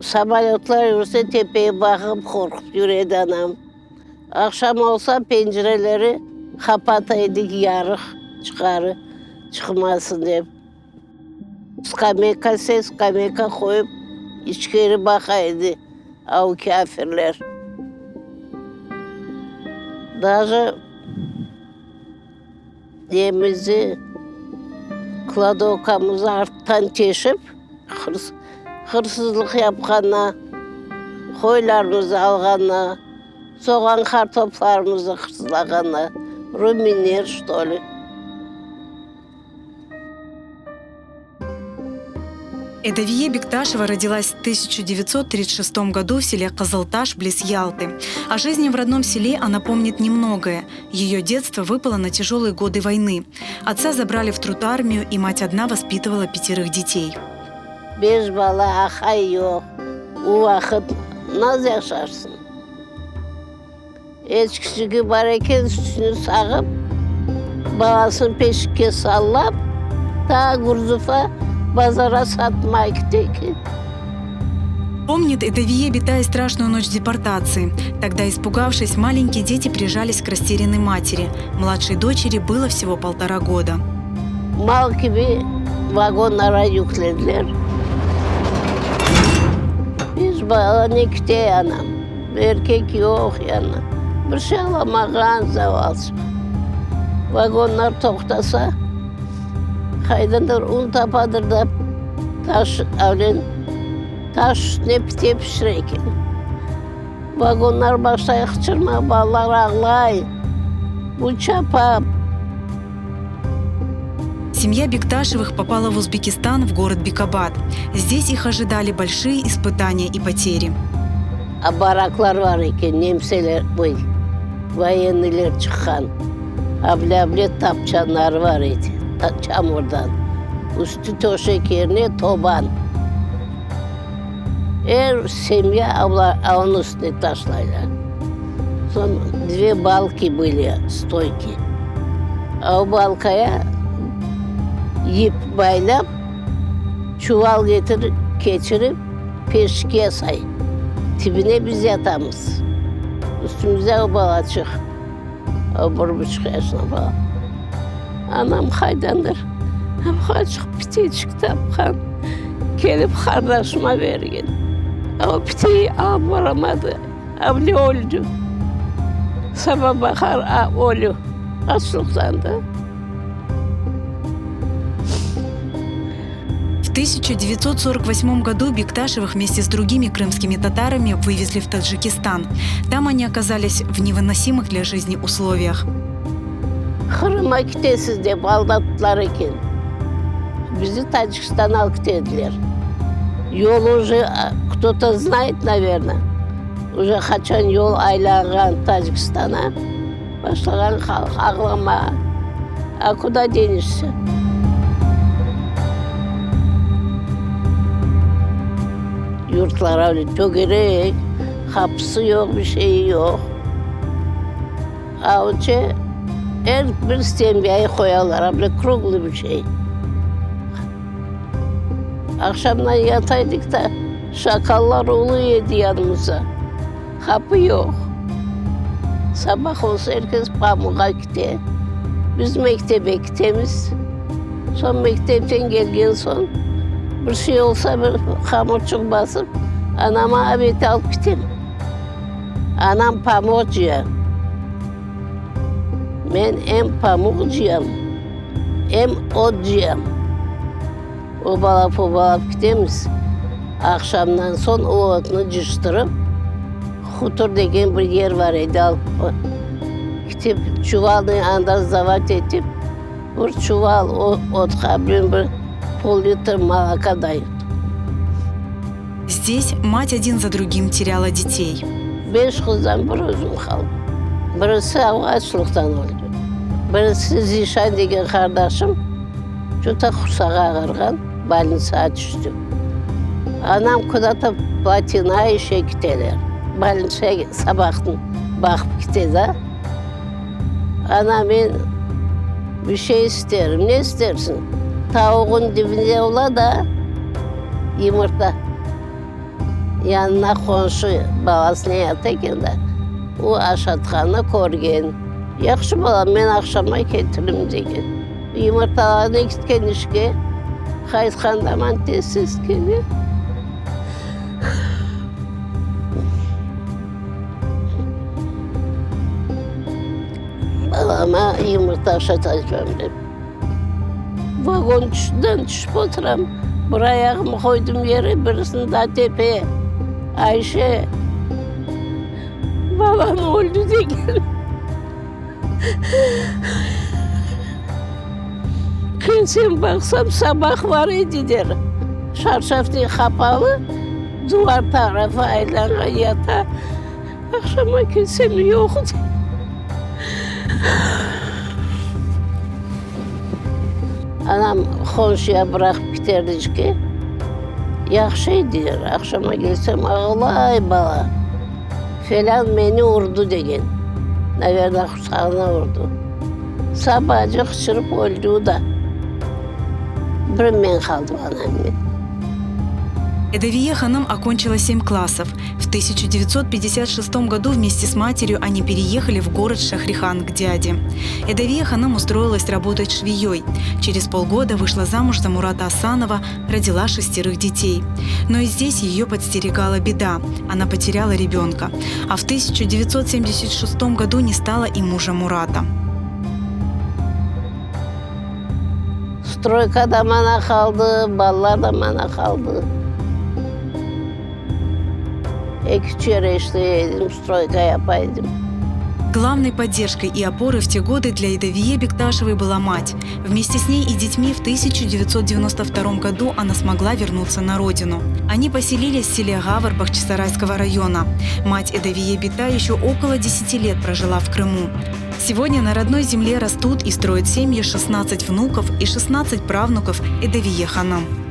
Samolötlar yürse tepeye baqıp qorqıp yüre edi anam. Aqşam olsa pencereleri qapata edik yarıq çıqarı çıqmasın dep. Skameyka ses skameyka qoyıp içkeri baqa edi av kâfirler. Daje nemizi, kladovkamıznı arttan teşip, hırsızlıq yapqanına, qoylarımıznı alğanına, soğan qartoplarımıznı hırsızlağanına, ruminler, çto li. Эдавие Бекташева родилась в 1936 году в селе Кызылташ, близ Ялты. О жизни в родном селе она помнит немногое. Ее детство выпало на тяжелые годы войны. Отца забрали в трудармию, и мать одна воспитывала пятерых детей. Beş bala, aqay yoq, o vaqıt naz yaşarsıñ? Eçkicigi bar eken, sütüni sağıp, balasını peşikke sallap, ta Gurzufa bazara satmağa kete eken. Помнит Эдавие Битай страшную ночь депортации. Тогда, испугавшись, маленькие дети прижались к растерянной матери. Младшей дочери было всего полтора года. Mal kibi vagonlara yüklediler. Beş balanı kite anam. Erkek yoq yanı. Bir şey alamağan zavalçıq. Vagonlar toqtasa, qaydandır un tapadır da, taş avlen taş üstüne pite pişire eken. Vagonlar başlay qıçırmağa, balalar ağlay, bu çapa. Семья Бекташевых попала в Узбекистан, в город Бекабад. Здесь их ожидали большие испытания и потери. A baraklar bar eken, nemseler, oy, voyennıyler çıqqan. Able-able tapçanları bar edi, çamurdan. Üstü töşek yerine toban. Er semya onıñ üstüne taşlaylar. Soñ dve balki были, stoyki. O balkaya yip baylap, çuval getirip, keçirip, peşik yasay. Tibine biz yatamız. Üstümizde o balaçıq, o bir buçuq yaşında bala. Anam qaydandır ufacıq piteçik tapqan, kelip qardaşıma bergen. O piteyi alıp baramadı, avle öldi. Saba baqar, a, ölü, açlıqtan da. В 1948 году Бекташевых вместе с другими крымскими татарами вывезли в Таджикистан. Там они оказались в невыносимых для жизни условиях. Qırımğa ketesiz dep aldattılar eken. Bizni Tacikistanğa alıp ketediler. Yol уже кто-то знает, naverno, уже qaçan yol aylanğan Tacikistanğa. Başlağan halq ağlamağa, a kuda denişse? Yurtlar öyle tögerek, qapısı yoq, bir şeyi yoq. Avcı er bir semyayı qoyalar, a böyle kruglıy bir şey. Aqşamdan yataydık da, şakallar uluy edi yanımızda. Qapı yoq. Sabah olsa er kes pamuğa kite. Biz mektebe kitemiz. Soñ mektepten kelgen soñ bir şey olsa bir hamurçıq basıp anama obed alıp kitem. Anam pamuq cıya. Men em pamuq cıyam, em ot cıyam. Obalap-obalap kitemiz. Aqşamdan soñ o otnı cıştırıp, Hutor degen bir yer bar edi, alıp kitip, çuvalnı anda sdavat etip, bir çuval otqa bir pol litr moloka dayut. Здесь мать один за другим теряла детей. Beş qızdan bir özüm qaldım. Birisi açlıqtan öldi. Birisi Zişan degen qardaşım ço-ta qursağı ağırğan, bolnitsağa tüşti. Anam kuda-to plotinağa işe kiteler. Bolnitsağa sabahtan baqıp kite da. Ana, men bir şey isterim. Ne istersiñ? Tavuğıñ dibinde ola da, yımırta. Yanına qonşu balasınen yata eken de, o aşatqanını körgen. Yahşı balam, men aqşama ketirim, degen. Yımırtalarnı ketken işke, qaytqanda aman tez-tez kele. Balama yımırta aşatacağım dep. Vagon tüşünden tüşip oturam. Bir ayağımı qoydım yere, birisini daa tepeye. Ayşe, balam öldi degen. Kelsem, baqsam, sabah var edi der. Şarşafnen qapalı, duvar tarafı aylanğan yata. Aqşama kelsem, yoq. Anam qonşuya bıraqıp kiterdi ki, yahşı edi der. Aqşama kelsem, ağlay bala. Felân meni urdı degen. Naverno, qursağına urdı. Sabacı qıçırıp öldi o da. Bir men qaldım anamnen. Edaviye hanım окончила семь классов. В 1956 году вместе с матерью они переехали в город Шахрихан к дяде. Эдавие hanım устроилась работать швеей. Через полгода вышла замуж за Мурата Асанова, родила шестерых детей. Но и здесь ее подстерегала беда. Она потеряла ребенка. А в 1976 году не стало и мужа Мурата. Stroyka da maña qaldı, balalar da maña qaldı. Eki çere işley edim, stroyka yapa edim. Главной поддержкой и опорой в те годы для Эдавие Бекташевой была мать. Вместе с ней и детьми в 1992 году она смогла вернуться на родину. Они поселились в селе Гавр Бахчисарайского района. Мать Эдавие Бита еще около 10 лет прожила в Крыму. Сегодня на родной земле растут и строят семьи 16 внуков и 16 правнуков Эдавие hanım.